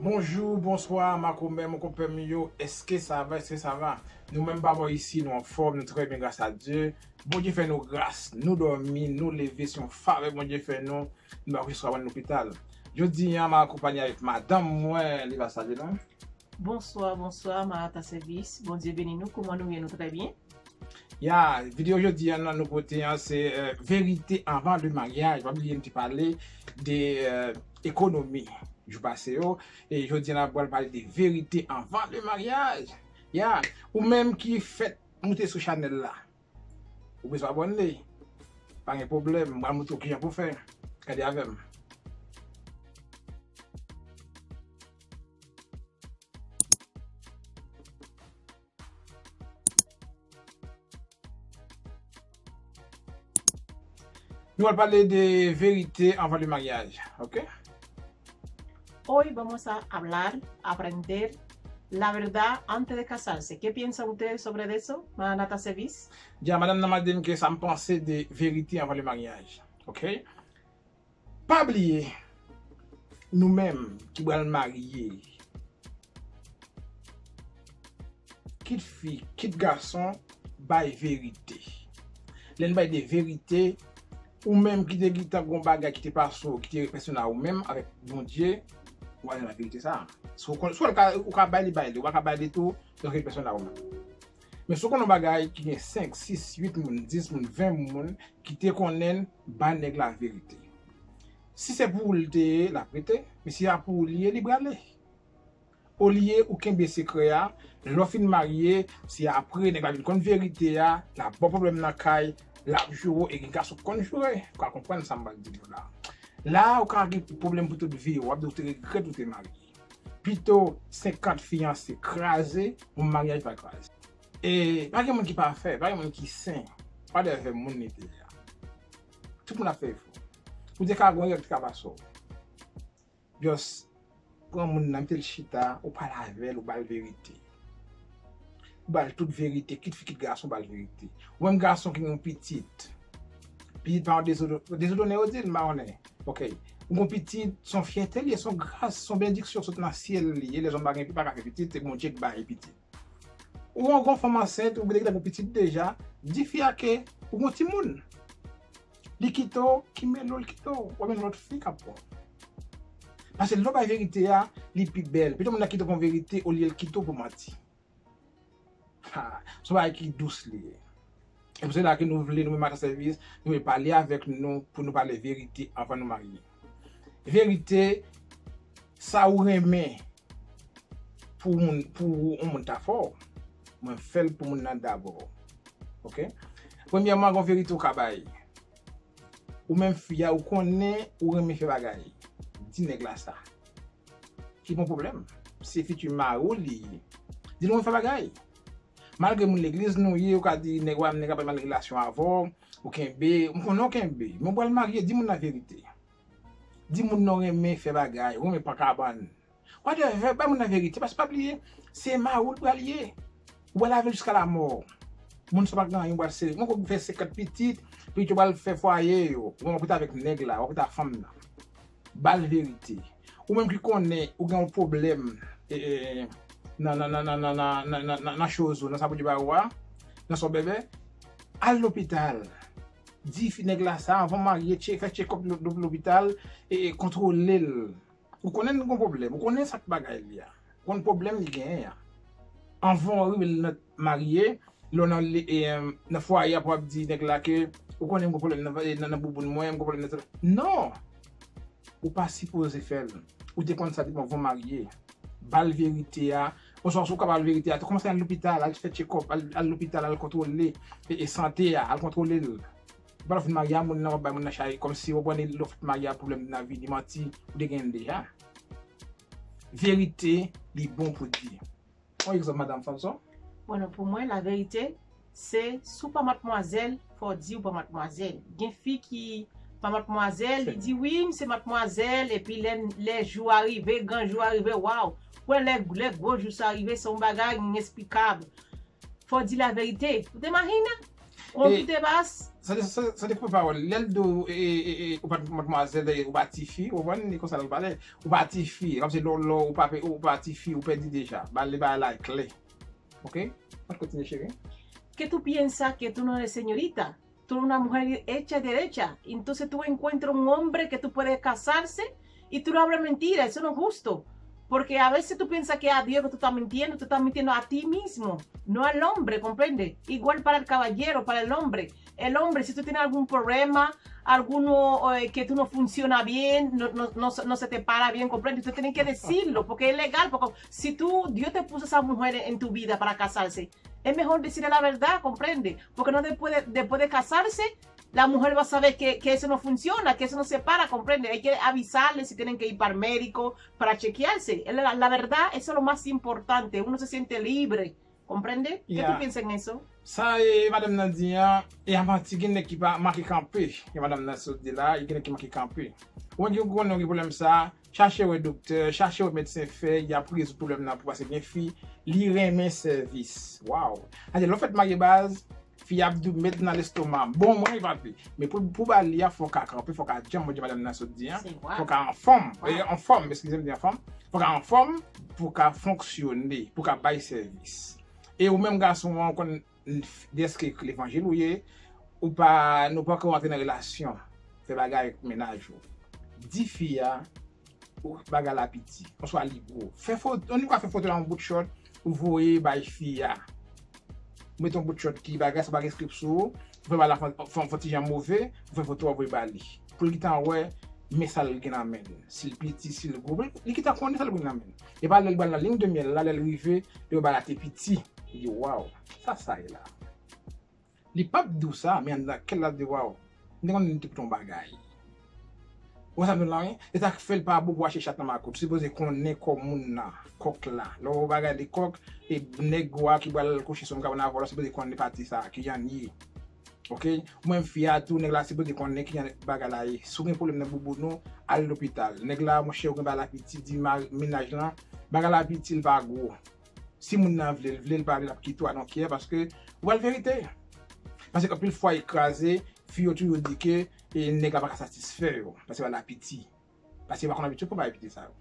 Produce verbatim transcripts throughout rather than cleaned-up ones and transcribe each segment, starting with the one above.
Bonjou, bonswa, makomè, mon konpè m yo. Èske sa va? Èske sa va? Nou menm pa bò isi, nou anfòm, nou trè byen, gras a Dye. Bondye fè nou gras, nou dòmi, nou leve, se yon favè Bondye fè nou. Nou pa jis ka rann lopital. Jodi a, m akonpanye avèk madanm mwen, li va salye nou. Bonswa, bonswa, Marata Sèvis. Bondye beni nou. Kouman nou ye? Nou trè byen. Ya, videyo jodi a nan nou pote an se, euh, verite anvan le maryaj. Pa bliye m te pale de, euh, ekonomi jou pase yo. E jodi a n ap pral pale de verite anvan le maryaj. Ya, ou menm ki fèk moute sou chanèl la, ou bezwen abòne. Pa gen pwoblèm, m pral montre w kijan pou fè. Gade avè m. Nou al pale de verite anvan le maryaj, ok? Hoy vamos a hablar, aprender la verdad antes de casarse. ¿Qué piensa usted sobre eso, Manata Sevis? Ya, madanm nan mande m ke sa m panse de verite anvan le maryaj, ok? Pa bliye, nou menm ki pral marye, kit fi, kit gason, bay verite. Lè n bay de verite, ou menm ki te gentan gon bagay ki te pase w, ki te pèsonèl a ou menm avèk Bondye, ou pa janm bay verite sa. Si w konn, si w ka, ou ka bay li, bay li, ou pa ka bay li tou, donk li pèsonèl a ou menm. Men si w konn yon bagay ki gen senk, sis, uit moun, dis moun, ven moun ki te konnen l, ba nèg la verite. Si se pou ou l te ye, l ap rete, men si a pou ou li ye, li prale. Olye ou kenbe sekrè a, lè w fin marye, si apre nèg la vin konn verite a, l ap ba w pwoblèm nan kay, l ap joure w, e gen gason k konn joure. Ou ka konprann sa m pral di nou la. La, ou ka gen pwoblèm pou tout vi w, w ap di w te regrèt ou te marye. Pito senkant fiyanse kraze, yon maryaj pa kraze. E pa gen moun ki pafè, pa gen moun ki sen. Pa de fè moun nete a. Tout moun ap fè efò. Ou te ka gon règ ki ka pase w. Just pran moun nan, mete l chita, ou pale avè l, ou ba l verite. Ou ba l tout verite, kit fi, kit gason, ba l verite. Ou menm gason ki gen yon pitit, pitit pa yon dezodo-, dezodone yo di l, m pa konnen. Ok. Ou gon pitit, se yon fyète li ye, se yon gras, se yon benediksyon sot nan syèl li ye. Lèzòm pa gen, pa ka fè pitit, se Bondye k bay pitit. Ou wè yon fanm ansent, ou gentan gon pitit deja, di fi a ke ou gon timoun. Li kite w, ki melo l kite w, ou wè yon lòt fi k ap pran w. Paske lè w bay verite a, li pi bèl. Pito moun nan kite w pou yon verite olye l kite w pou manti. Ha, se yon bagay ki dous li ye. E pou se la ke nou vle, nou menm Marata Sevis, nou vle pale avèk nou pou nou pale verite anvan nou marye. Verite, sa ou renmen pou moun, pou yon moun ta fè w, mwen fè l pou moun nan dabò. Ok? Premyèman, gon verite ou ka bay. Ou menm fi a, ou konnen ou renmen fè bagay. Di nèg la sa. Ki bon pwoblèm? Se fiti mari w li ye. Di l ou renmen fè bagay. Malgre moun legliz nou ye, ou ka di nèg ou a, nèg ap mal relasyon avè w, ou kenbe, m konnen w kenbe, men w pral marye, di moun nan verite. Di moun nan w renmen fè bagay, ou renmen pran kabann. Whatever, bay moun nan verite, paske pa bliye, se mari w l pral ye. Ou pral avè l jiska lamò. Moun sa pa gen anyen, ou pral sere. Mwen konn fè senkant pitit, pitit yo pral fè fwaye yo. Ou pral rete avèk nèg la, ou pral rete ak fanm nan. Ba l verite. Ou menm ki konnen ou gen yon pwoblèm, e, e, nan, nan, nan choz ou, nan sa Bondye ba ou a, nan sa w bèbè, al lopital. Di fi nèg la sa, anvan w marye, tche-, fè tchekòp lo-, lo-, lopital, e, e, kontwole l. Ou konnen n gon pwoblèm, ou konnen sa k bagay li a. Ou konn pwoblèm li genyen an. Anvan w rive nan marye, lè w nan le-, e, nan fwaye a pou w ap di nèg la ke ou konnen m gon pwoblèm nan, nan, nan bouboun mwen, m gon pwoblèm nan tèt. Non! Ou pa sipoze fè l. Ou te konn sa depi anvan w marye. Ba l verite a. Oswa si w ka ba l verite a, tou kòmanse al lopital, al fè tchekòp, al, al lopital, al kontwole, e, e sante a, al kontwole l. Ou pa fin marye a moun nan, w ap bay moun nan chay, kòmsi w konprann lè w fin marye a pwoblèm nan vi, li manti, ou te genyen l deja. Verite, li bon pou di. Yon egzanp, madanm Fanson. Bon, non, pou mwen, la verite, se si w pa matmwazèl, fò w di w pa matmwazèl. Gen fi ki pa matmwazèl, li di, "Wi, m se matmwazèl," epi lè, lè jou a rive, gran jou a rive, waw, wè lè, lè gwo jou sa rive, se yon bagay inesplikab. Fò w di laverite. Ou te imajine? Konpite bas. Sa te, sa, sa te koupe pawòl. Lè l di w, e, e, e, ou pa t madmwazèl, e, ou pa tifi, ou konprann, e konsa l pale. Ou pa tifi, kòmsi lè w, lè w, ou pa pe-, ou pa tifi, ou pèdi deja. Ba li bagay la klè. Ok? Ann kontinye, cheri. Que tú piensas que tú no eres señorita, tú eres una mujer hecha y derecha, entonces tú encuentras un hombre que tú puedes casarse y tú le hablas mentira, eso no es justo. Porque a veces tú piensas que a Dios que tú estás mintiendo, tú estás mintiendo a ti mismo, no al hombre, ¿comprende? Igual para el caballero, para el hombre. El hombre, si tú tienes algún problema, alguno eh, que tú no funciona bien, no, no, no, no se te para bien, ¿comprende? Tú tienes que decirlo, porque es legal, porque si tú, Dios te puso esa mujer en tu vida para casarse, es mejor decirle la verdad, ¿comprende? Porque no después de, después de casarse, la mujer va a saber que, que eso no funciona, que eso no se para, ¿comprende? Hay que avisarle si tienen que ir para el médico, para chequearse. La, la verdad, eso es lo más importante. Uno se siente libre, ¿comprende? ¿Qué tú piensas en eso? Sa e madanm nan di an, e a manti, gen nèg ki pa manke kanpe. Gen madanm nan sot di la, gen nèg ki manke kanpe. Ou gen konnen gen pwoblèm sa, chache wè doktè, chache wè medsen fè, y ap rezoud pwoblèm nan pou pase gen fi, li renmen sèvis. Waw. Ade lè w fèt marye baz, fi ap di w met nan lestoma. Bon mwen papi. Men pou pou ba li a fò ka kanpe, fò ka djanm, mwen di madanm nan sot di an. Fò ka anfòm. Anfòm, eskize m di anfòm. Fò ka anfòm pou ka fonksyone, pou ka bay sèvis. E ou menm gason an ou konn dèske levanjil ou ye, ou pa nou poko rantre nan relasyon, fè bagay ak mennaj ou. Di fi a ou bagay la piti, oswa li gwo. Fè foto, annik fè foto la yon bout chòt, ou voye bay fi a. Ou mete yon bout chòt ki bagay sa pa gen skrip sou ou, ou fè bagay la fon ti jan move, ou fè foto a voye ba li. Pou l gentan wè men sa l gen nan men l. Si l piti, si l gwo, li gentan konnen sa l gen nan men l. E pa lè l pral nan liy de myèl la, lè l rive, yo ba la te piti. Li di waw, sa sa ye la. Li p ap di w sa, men anndan kè l l ap di waw, m te konnen li te pou t yon bagay. Ou wè sa m di w la wi? Se sa k fè l pa bon pou w achte chat nan makout. Ou sipoze konnen kò moun nan, kòk la. Lè w bagay de kòk, e nèg ou a ki pral kouche sou yon kabann avè w la, ou sipoze konnen pati sa, kijan l ye. Ok? Ou menm fi a tou, nèg la sipoze konnen kijan bagay la ye. Si w gen pwoblèm nan bouboun ou, al lopital. Nèg la, monchè, ou gen bagay la piti, di mennaj lan, bagay la piti, l pa gwo. Si moun nan vle l, vle l pa vle l ap kite w, I don't care, paske ou ba l verite. Paske anpil fwa e kraze, fi yo toujou di ke e, nèg la pa ka satisfè yo, paske bagay la piti. Paske yo pa konn abitye pou bagay piti sa yo.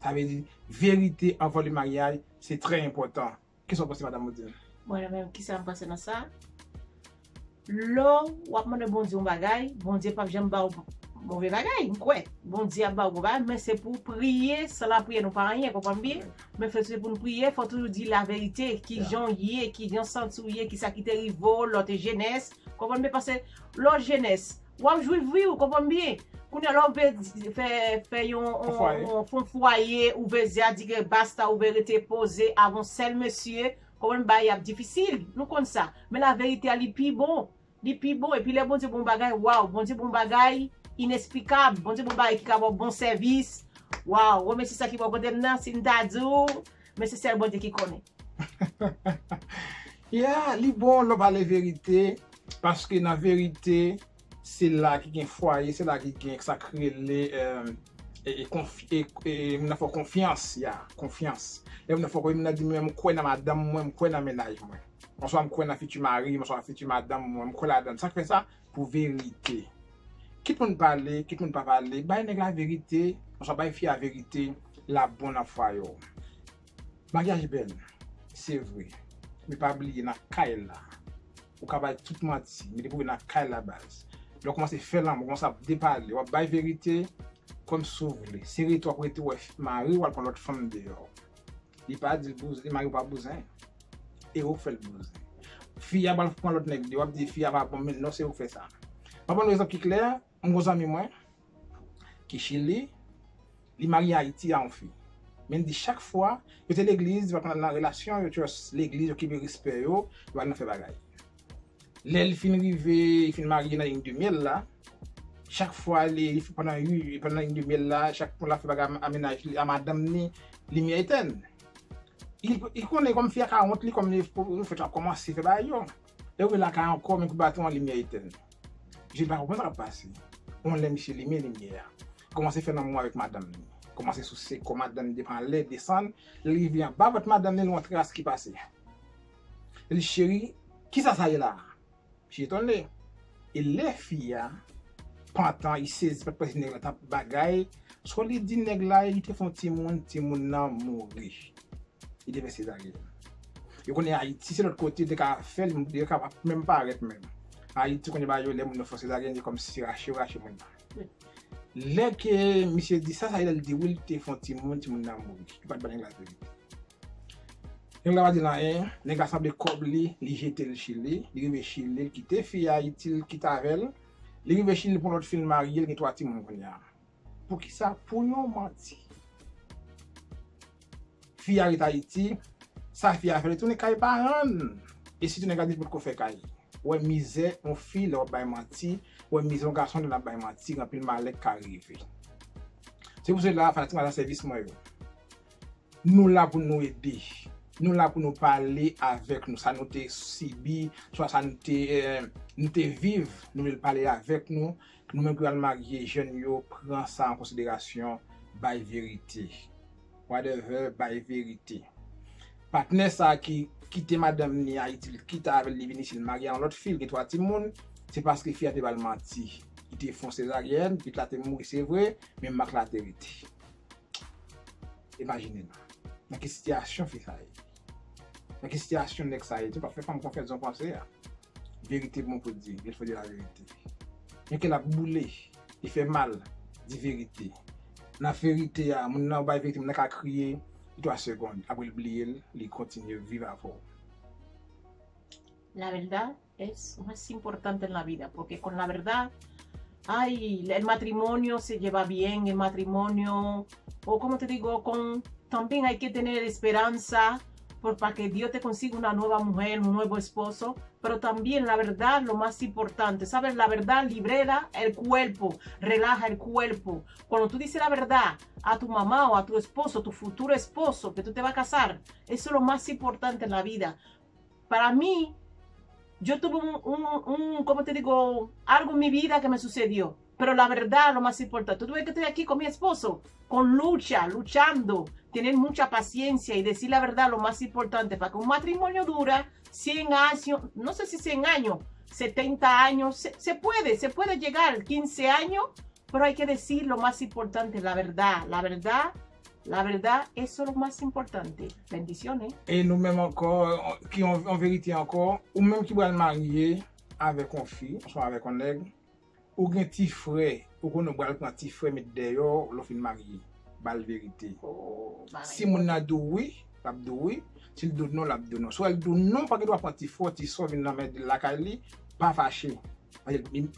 Sa vle di, verite anvan le maryaj, se trè enpòtan. Kisa w panse, madanm Odine? Mwen menm, kisa m panse nan sa? Lè w ap mande Bondye yon bagay, Bondye p ap janm ba w move bagay, m kwè. Bondye ap ba w bon bagay, men se pou w priye, san lapriyè nou pa anyen, konprann byen? Men fè se pou n priye, fò w toujou di laverite, kijan w ye, kijan w santi w ye, kisa ki te rive w lè w te jenès, konprann byen? Paske lè w jenès, w ap jwiv wi, ou konprann byen? Kounye a lè w vle fè, fè yon, yon, fè yon fwaye, ou vle di a di ke basta, ou vle rete poze avè yon sèl mesye, konprann bagay ap difisil, nou konn sa. Men laverite a li pi bon. Li pi bon, epi lè Bondye bon bagay, waw, Bondye bon bagay inesplikab, Bondye bon bagay ki ka ba w bon sèvis. Waw, remèsye sa ki bò kote m nan, si m ta di w, men se sèl Bondye ki konnen. Yeah, li bon lè w pale verite, paske nan verite, se la ki gen fwaye, se la ki gen sa k rele, e, e, e, konf, e, e, moun nan fè w konfyans, ya, konfyans. Lè moun nan fè w konfyans, moun nan di, mwen, m kwè nan madanm mwen, m kwè nan mennaj mwen. Oswa m kwè nan fiti mari m, oswa fiti madanm mwen, m kwè ladan l. Sa k fè sa? Pou verite. Kit moun pale, kit moun pa pale, bay nèg la verite, oswa bay fi a verite, l ap bon nan fwaye w. Maryaj bèl, se vre. Men pa bliye nan kay la, ou ka bay tout manti, men li pwouve nan kay la baz. Lè w kòmanse fè lanmou, kòmanse ap depale, w ap bay verite, kòmsi w vle. Se rete w ap rete w wè mari w al pran lòt fanm deyò. Li pa di l bouzen, li mari w pa bouzen. E ou k fè l bouzen. Fi a pral pran lòt nèg li, w ap di fi a pa bon, men non, se ou k fè sa. M ap ban nou egzanp ki klè, m gon zanmi mwen ki Chili, li marye Ayiti a yon fi. Men l di chak fwa yo te legliz, yo pa t nan relasyon, yo just legliz, yo kenbe respè yo, yo al nan fè bagay. Lè l fin rive, li fin marye nan liy de myèl la, chak fwa li, li fin pandan ui, pandan liy de myèl la, chak fwa l ap fè bagay a mennaj li, a madanm li, limyè etèn. Li, li konnen kòm fi a ka wont li, kòm li, pou, pou fèt ap kòmanse fè bagay yo. Lè w rive lakay ankò, men kou baton an limyè etèn. Je pa konprann sa k ap pase. Yon lè misye limen limyè a. Kòmanse fè lanmou avèk madanm li. Kòmanse souse kò madanm li depi anlè, desann. Lè l rive anba vant madanm li, l wè yon tras ki pase. Li di, cheri, kisa sa ye la a? Ti etone. E lè fi a pantan, li sezi, pa t panse nèg la t ap bagay. Swa li di nèg la li te fè yon timoun, timoun nan mouri. Li te fè sezaryèn. Yo konnen Ayiti, se lòt kote, yo te ka fè l, yo ka pa menm parèt menm. Ayiti, konnen ba yo, lè moun nan fè sezaryèn, se kòmsi se rache yo rache moun nan. Lè ke misye di sa, sa vle di wi, li te fè yon timoun, timoun nan mouri. Yo pa t ban nèg la verite. Nèg la pa di l anyen, nèg la sanble kòb li, li jete l Chili, li rive Chili, li kite fi a Ayiti, li kite avè l, li rive Chili pou lòt fi l marye, li gen twa timoun kounye a. Poukisa? Pou yon manti. Fi a ret Ayiti, sa fi a fè, li tounen kay paran l. E sitou nèg la di potko fè kay. Ou wè mizè yon fi lè w ap bay manti, ou wè mizè yon gason lè l ap bay manti, gen anpil malè k ka rive. Se pou sela, fanatik Madan Sèvis mwen yo, nou la pou nou ede. Nou la pou nou pale avèk nou, sa nou te sibi, swa sa nou te, eh, nou te viv, nou vle l pale avèk nou. Nou menm ki pral marye, jèn yo, pran sa an konsiderasyon, bay verite. Whatever, bay verite. Patnè sa ki kite madanm ni Ayiti, li kite avè l, li vin isit, li marye a yon lòt fi, li gen twa timoun, se paske fi a te ba l manti. Li te fè yon sezaryèn, pitit la te mouri, se vre, men mak la te rete. Imajine nou. Nan ki sitiyasyon fi sa ye? Nan ki sitiyasyon nèg sa ye? Tou pa fè fanm konfyans jan w panse a. Verite bon pou di, il faut dire la vérité. Menm ke l ap boule, li fè mal, di verite. Nan verite a, moun nan bay verite, moun nan ka kriye, twa segonn, apre l bliye l, li kontinye viv avè w. La verdad es más importante en la vida, porque con la verdad, ay, el matrimonio se lleva bien, el matrimonio, o como te digo, con, también hay que tener esperanza por, para que Dios te consiga una nueva mujer, un nuevo esposo, pero también la verdad, lo más importante, ¿sabes? La verdad libera el cuerpo, relaja el cuerpo. Cuando tú dices la verdad a tu mamá o a tu esposo, tu futuro esposo que tú te vas a casar, eso es lo más importante en la vida. Para mí, yo tuve un, un, un, ¿cómo te digo? Algo en mi vida que me sucedió. Pero la verdad, lo más importante, tú ves que estoy aquí con mi esposo, con lucha, luchando, tener mucha paciencia y decir la verdad, lo más importante, para que un matrimonio dura cien años, no sé si cien años, setenta años, se, se puede, se puede llegar quince años, pero hay que decir lo más importante, la verdad, la verdad, la verdad, eso es lo más importante. Bendiciones. E nou menm ankò, ki yon, yon verite ankò, ou menm ki pral marye avèk yon fi, oswa avèk yon nèg, ou gen ti frè, ou konnen ou pral pran ti frè met dèyè w lè w fin marye. Ba l verite. Si moun nan di w wi, l ap di w wi. Si l di w non, l ap di w non. Si w wè l di w non, pa gen dwa pran ti frè w, ti sè w vin nan men lakay li, pa fache.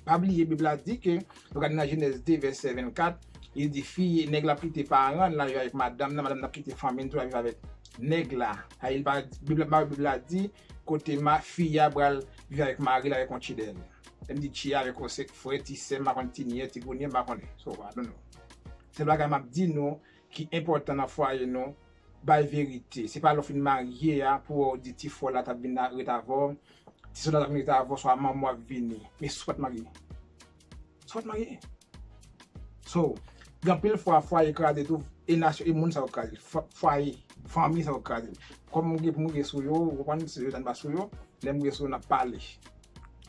Pa bliye, Bib la di ke, nou gade nan Jenèz de, vèsè vennkat, li di fi, nèg la ap kite paran l, l al viv avèk madanm nan, madanm nan ap kite fanmi l tou, l al viv avèk nèg la. Sa vle di, Bib la, Bib la di, kote ma, fi a pral viv avèk mari l, avèk yon tchidèl. Lè m di tchi a, avèk yon sèk frè, ti sè, m pa konn ti nyè, ti gounyè, m pa konnen. So, I don't know. Se bagay m ap di nou ki enpòtan nan fwaye nou, bay verite. Se pa lè w fin marye a pou w di ti frè w la t ap vin ret avè w, ti sè w la t ap vin ret avè w, swa manman w ap vini. Men si w pa t marye. Si w pa t marye. So, gen anpil fwa fwaye kraze tou, e nasyon, e moun sa yo kraze. Fwaye, fanmi sa yo kraze. Kòm m gen pou m gen sou yo, ou konprann, se yo t anba sou yo, lè m gen sou yo, n ap pale.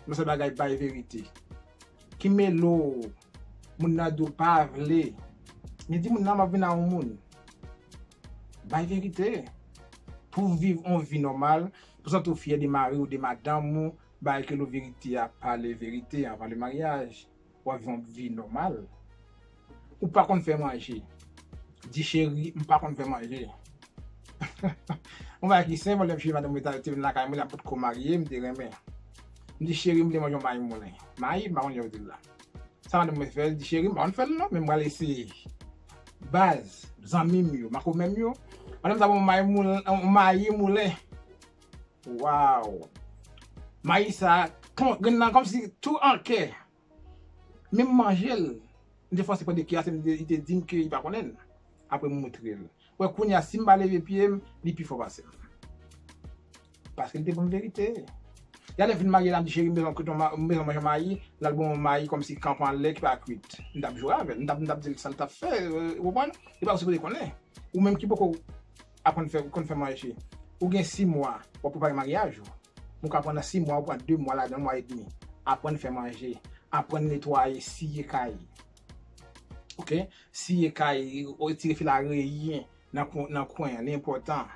Men se bagay bay verite. Ki melo, moun nan di w pa vle. Men di moun nan m ap vin a yon moun. Bay verite. Pou w viv yon vi nòmal, pou w santi w fyè de mari w, de madanm ou, bay ke lo verite a, pale verite anvan le maryaj. W ap viv yon vi nòmal. Ou pa konn fè manje. Di cheri, m pa konn fè manje. Yon bagay ki senp, lè m cheri madanm mwen te vin lakay mwen, l ap potko marye, m te renmen. M di cheri, m vle manje yon mayi moulen. Mayi, m pa konn jan yo di l la. Sa madanm mwen fè, l di cheri, m pa konn fè l non, men m pral eseye. Baz, zanmi m yo, makomè m yo, madanm sa ban m yon mayi moulen, yon mayi moulen. Waw! Mayi sa, grenn nan kòmsi tou an kè. Men m manje l. M te fòse pran de kè a, se li te di m ke li pa konnen l. Apre m moutre l. Wè kounye a, si m pa leve pye m, li pi fò pase m. Paske li te ban m verite. Yalè vin marye la, m di cheri, m bezwen kote, m bezwen manje mayi, l al ban m mayi kòmsi kanpe anlè ki pa kwit. M t ap joure avè l, m t ap, m t ap di l sa l t ap fè, ou konprann? Li pa sipoze konnen. Ou menm ki poko aprann fè, konn fè manje, ou gen sis mwa, w ap prepare maryaj ou. Ou ka pran nan sis mwa, ou pran de mwa ladan, mwa edmi. Aprann fè manje. Aprann netwaye, siye kay. Ok? Siye kay, retire fil a reyi nan kwen, nan kwen an. Li enpòtan.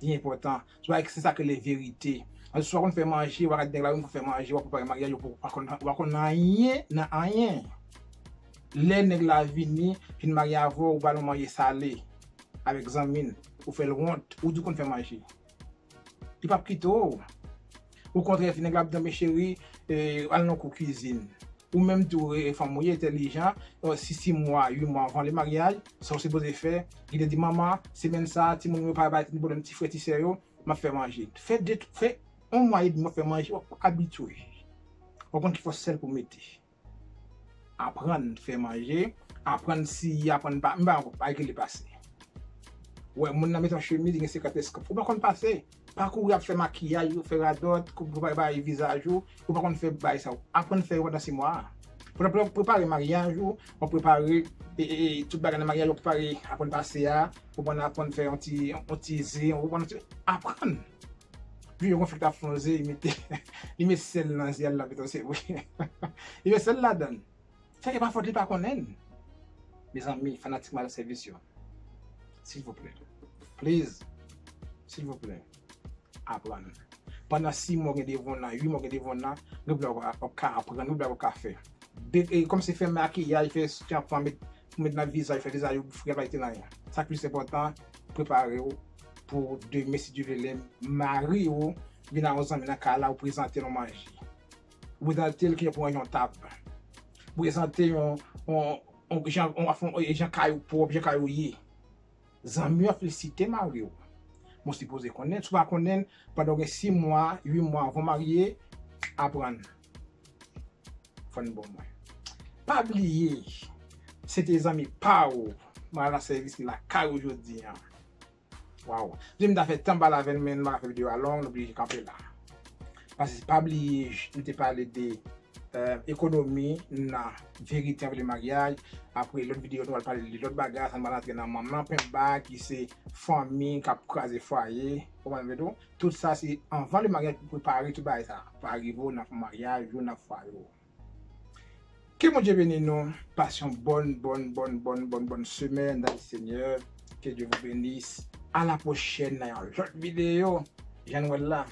Li enpòtan. Se sa k rele verite. Ann, si w pa konn fè manje, w a gade nèg la, w konn fè manje, w a prepare maryaj, w pa konn, w pa konn anyen nan anyen. Lè nèg la vini, fin marye avè w, ou ba l yon manje sale avèk zanmi l, ou fè l wont, ou di w konn fè manje. Li p ap kite w. Okontrè, si nèg la ap di w, cheri, eh, al nan kou kwizin. Ou menm tou, eh, fanm ou ye, entèlijan, eh, si sis mwa, uit mwa anvan le maryaj, sa w sipoze fè, genlè di, manman, semèn sa, timoun yo pa bay timoun pwoblèm, ti frè, ti sè yo, m ap fè manje. Fè de, fè yon mwa edmi w ap fè manje, w ap abitye. W ap konn ki fòs sèl pou w mete. Aprann fè manje, aprann siye, aprann pa, m pa, pa rele pase. Wè, moun nan met yon chemiz, li gen senkant eskòp. Ou pa konn pase. Pa kouri ap fè makiyaj, ou fè radòt, kou pou bay vizaj ou, ou pa konn fè bay sa. Aprann fè yo pandan sis mwa a. Pandan w prepare maryaj ou, w prepare, e, e, e, tout bagay nan maryaj, w prepare aprann pase a, ou konn aprann fè yon ti, yon ti ze, ou konn aprann. Pi yo gon fi k t ap fè yon ze, li mete, li met sèl nan ze a, l ap mete yon sèl. Li met sèl ladan l. Sa ki pa fòt li pa konnen. Mezanmi, fanatik Madan Sèvis yo. Silvouplè. Please. Silvouplè. Aprann. Pandan sis mwa w gen devan w nan, uit mwa w gen devan w nan, gen bagay w ap ka aprann, gen bagay w ap ka fè. De, e, kòmsi fè makiyaj, fè soutyen anfan, met, met nan vizaj, fè vizaj ou fre, pa rete nan anyen. Sa k plis enpòtan, prepare w pou demen, si Dye vle, lè mari w vin a yon zanmi nan kay la, ou prezante l yon manje. Ou prezante l kijan pou ranje yon tab. Prezante yon, yon, yon, jan, yon, yon, jan kay ou pwòp, jan kay ou ye. Zanmi w ap felisite mari w. Bon, sipoze konnen. Si w pa konnen, pandan w gen sis mwa, uit mwa anvan w marye, aprann. Fò n bon mwen. Pa bliye, se te zanmi pa w, Madan Sèvis ki lakay ou jodi a. Waw. Di m ta fè tan pale avè l, men m pa ka fè videyo a long, nou oblije kanpe la. Paske pa bliye, nou te pale de, eh, ekonomi nan verite anvan le maryaj. Apre, lòt videyo, nou pral pale de lòt bagay, sa nou pral antre nan manman penba, ki se fanmi k ap kraze fwaye. Ou konprann mwen di w? Tout sa, se anvan le maryaj pou prepare tout bagay sa. Pou arive w nan maryaj ou, nan fwaye w. Ke Bondye beni nou. Pase yon bòn, bòn, bòn, bòn, bòn, bòn semèn dans le Seigneur. Que Dieu vous bénisse. À la prochaine nan yon lòt videyo. Jan nou wè l la.